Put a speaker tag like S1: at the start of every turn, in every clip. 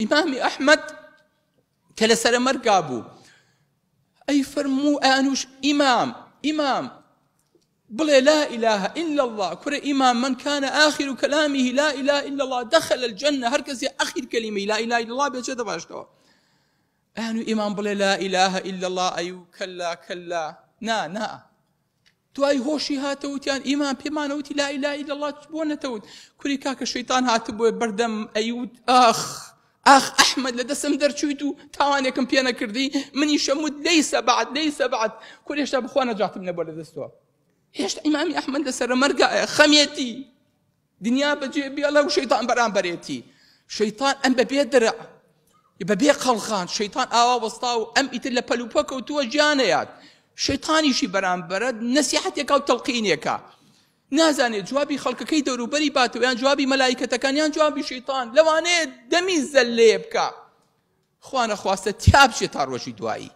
S1: ئیمامی ئەحمەد کە لە سەرەمەرگا بوو ئەی فەرموو ئەیانوش ئیمام ئیمام بڵێ لا إله إلا الله کورە ئیمام من كان آخر كلامه لا إله إلا الله دخل الجنة هەر کەسێ ئەخیر کەلیمەی لا إله إلا الله بێچێتە باشتەوە ئەیانو ئیمام بڵێ لا إله إلا الله ئەیو کەلا کەلا نا نا دوای هۆشی هاتەوە وتیان ئیمان پێمانە وتی لا اله الا الله بۆ نەتەوت کوری کاکە شەیتان هاتبووە بەردەم ئەیوت ئاخ ئاخ ئەحمد لە دەستم دەرچوویت و تاوانێکم پێ نەکردی منی شەموت لەیسە بعد لەیسە بعد کوری هێشتا بخوا نەجاتم نەبووە لە دەستەوە هێشتا ئیمامی ئەحمد لەسەر مەرگایە خەمێتی دنیا بەجێ بێڵە و شەیتان بەرامبەرێتی شەیتان ئەم بەبێ درع بەبێ قەڵخان شەیتان ئاوا وەستا و ئەم ئیتر لە پەلوپە کەوتووە گیانەیات شەیتانیشی بەرامبەرە نەسیحەتێکا و تەڵقینێکە نازانێت جوابی خەڵکەکەی دەوروبەری باتەوە یان جوابی مەلایکەتەکان یان جوابی شەیتان لەوانەیە دەمی زەللەیە بکە خوا نەخواستە تیا بچێت تا ڕۆژی دوایی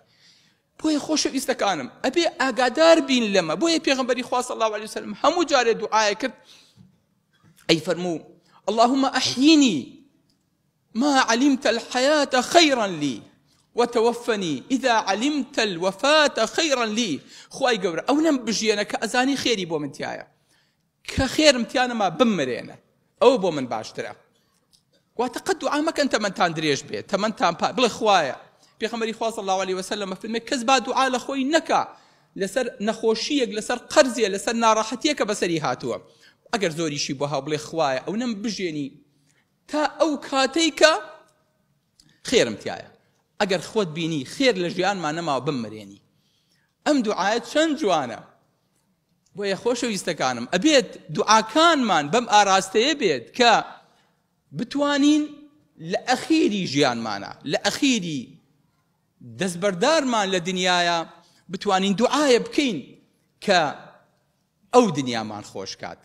S1: بۆیە خۆشەویستەکانم ئەبێ ئاگادار بین لەمە بۆیە پێغەمبەری خوا صلی الله علیه وسلم هەموو جارێ دوعایە کرد ئەی فەرموو اللهم أحيني ما علمت الحياة خيرا لي وتوفني إذا علمت الوفاة خيرا لي خوای گەورە ئەو نەم بژیێنە کە ئەزانی خێری بۆ من تایە کە خێرم تیا نەما بممرێنە ئەوە بۆ من باشترە واتە قەت دوعا مەکەن تەمەنتان درێژ بێت تەمەنتان پا بڵێ خوایە پێغەمبەری خوا صلی الله علیه وسلم فەرمێ کەس با دوعا لە خۆی نەکا لەسەر نەخۆشیەک لەسەر قەرزێ لەسەر ناڕەحەتیەکە بەسەری هاتووە ئەگەر زۆریشی بۆ هاو بڵێ خوایە ئەو نەم بژێنی تا ئەو کاتەی کە خێرم تایە ئەگەر خۆت بینی خێر لە ژیانمان نەماوە بممرێنی ئەم دوعایە چەند جوانە بۆیە خۆشەویستەکانم ئەبێت دوعاکانمان بەم ئاراستەیە بێت کە بتوانین لە ئەخیری ژیانمانە لە ئەخیری دەستبەردارمان لە دنیاە بتوانین دوعاە بکەین کە ئەو دنیامان خۆش کات.